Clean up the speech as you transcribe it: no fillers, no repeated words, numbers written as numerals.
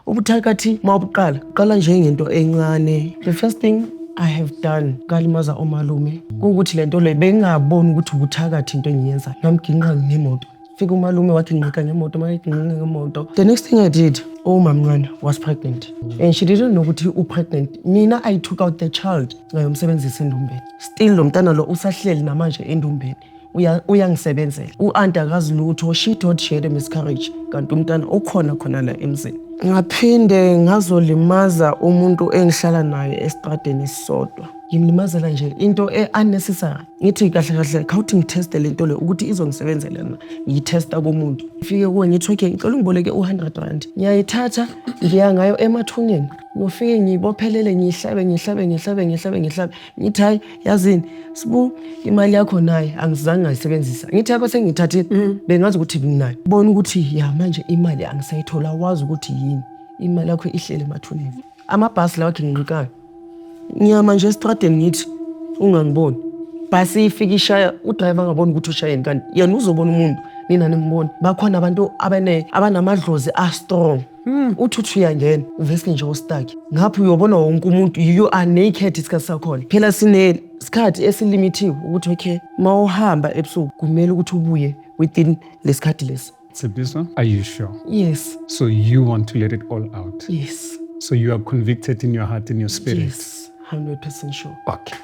Ubuthakathi mawubuqala, qala njengento encane. The first thing I have done, ngalimaza umalume. Kuwukuthi lento le bengingaboni ukuthi ubuthakathi into engiyenzayo. Ngamginqa ngemoto. Fika umalume waginqika ngemoto, mayeginqika ngemoto. The next thing I did, umamncane was pregnant. And she didn't know ukuthi u-pregnant. Mina, I took out the child, ngayomsebenzisa endumbeni. Still lo mntana lo usahleli namanje endumbeni. Uyangisebenzela. U-anti akazi lutho, she thought she had a miscarriage, kanti umntana ukhona khona la emzini. Ngaphinde ngazolimaza umuntu engihlala naye esitradeni esisodwa. Ngimlimazela nje into e-unnecessary. Ngithi kahle kahle khawuthi ngitheste le nto le ukuthi izongisebenzela na. Ngiyithesta kumuntu. Ngifike kuwe ngithi, "Okay, ngicela ungiboleke u-R100." Ngiyayithatha, ngiya ngayo emathuneni. Ngiyofike ngiyibophelele, ngiyihlabe, ngihlabe, ngihlabe, ngihlabe, ngihlabe. Ngithi, "Hayi, yazini Sibu, imali yakho naye angizange ngayisebenzisa." Ngithi yabo sengiyithathile, bengazi ukuthi nginayo. Bona ukuthi ya, manje imali angisayithola, wazi ukuthi yini. Imali yakho ihlele emathuneni. Amabhasi lawa aginqikayo. Ngiyama nje esitradeni, ngithi ungangiboni. Bhasi ifika ishaya, udriver angaboni ukuthi ushayeni, kanti yena uzobona umuntu, nina nimbona. Bakhona abantu abanamadlozi a-strong. Uthi uthi uyangena uvese nje u-stuck. Ngapha uyobona wonke umuntu, you are naked isikhathi sakhona. Phela sine sikhathi esilimitiwe ukuthi, okay, mawuhamba ebusuku kumele ukuthi ubuye within lesikhathi lesi. Tsepiso, are you sure? Yes. So you want to let it all out? Yes. So you are convicted in your heart and your spirit? Yes, 100% sure. Okay.